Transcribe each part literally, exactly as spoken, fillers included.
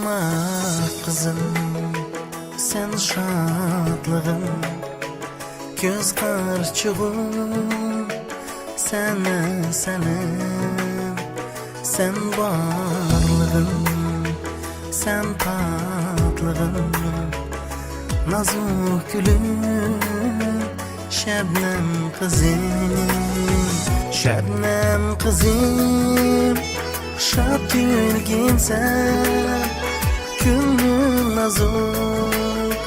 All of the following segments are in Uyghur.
ئوماق قىزىم، سەن شادلىقىم، كۆز قارىچۇقۇم، سەن ئەسەلىم، سەن بارلىقىم، سەن تاتلىقىم، نازۇك گۈلۈم، شەبنەم قىزىم، شەبنەم قىزىم، شاد كۈلگىنسەن، كۆڭلۈم نازۇك،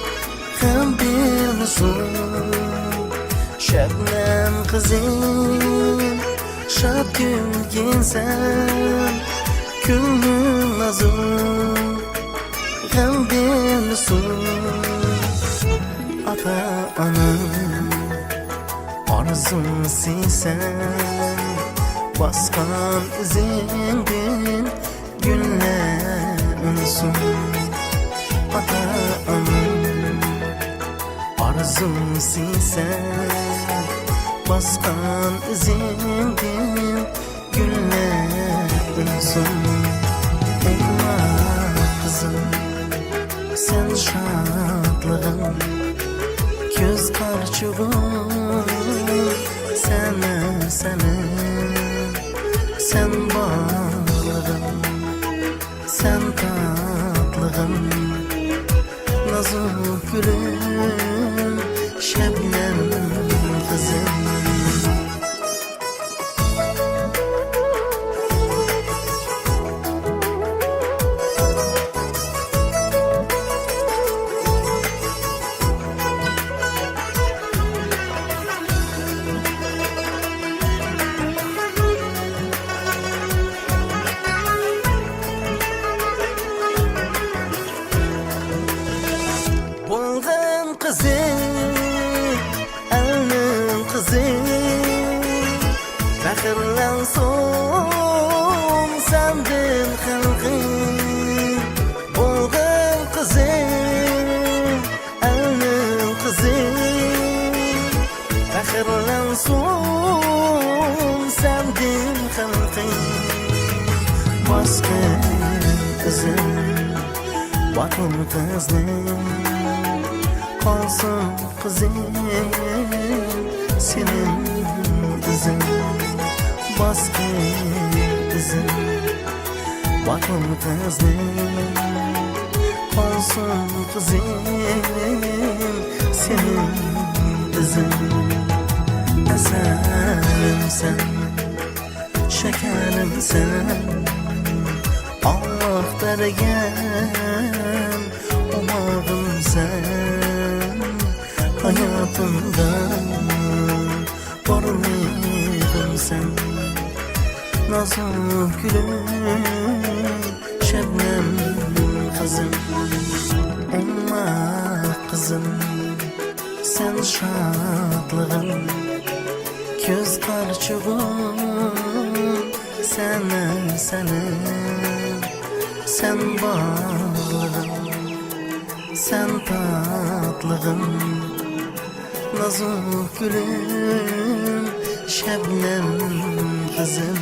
غەم بىلمىسۇن. شەبنەم قىزىم، شاد كۈلگىنسەن، كۆڭلۈم نازۇك، غەم بىلمىسۇن. ئاتا-ئانام ئارزۇسى سەن، باسقان ئىزىڭدىن گۈللەر ئۈنسۇن. ئاتا-ئانام ئارزۇسى سەن، باسقان ئىزىڭدىن گۈللەر ئۈنسۇن. ئوماق قىزىم، سەن شادلىقىم، كۆز قارىچۇقۇم، سەن ئەسەلىم، سەن بارلىقىم، سەن تاتلىقىم، نازۇك گۈلۈم، شەبنەم قىزىم. بولغىن قىزى، ئەلنىڭ قىزى، پەخىرلەنسۇن سەندىن خەلقى. بولغىن قىزى، ئەلنىڭ قىزى، پەخىرلەنسۇن سەندىن خەلقى. باسقىن ئىزىم، باتۇر قىزنى، قالسۇن قىزىم، سېنىڭ ئىزىڭ. باسقىن ئىزىم، باتۇر قىزنى، قالسۇن قىزىم، سېنىڭ ئىزىڭ. ئەسەلىمسەن، شەكەرىمسەن، ئاللاھ بەرگەن ئوماغىمسەن، ھاياتىمدا بارلىقىمسەن، نازۇك گۈلۈم، شەبنەم قىزىم، ئوماق قىزىم، سەن شادلىقىم، كۆز قارىچۇقۇم، سەن ئەسەلىم، سەن بارلىقىم، سەن تاتلىقىم، نازۇك گۈلۈم، شەبنەم قىزىم.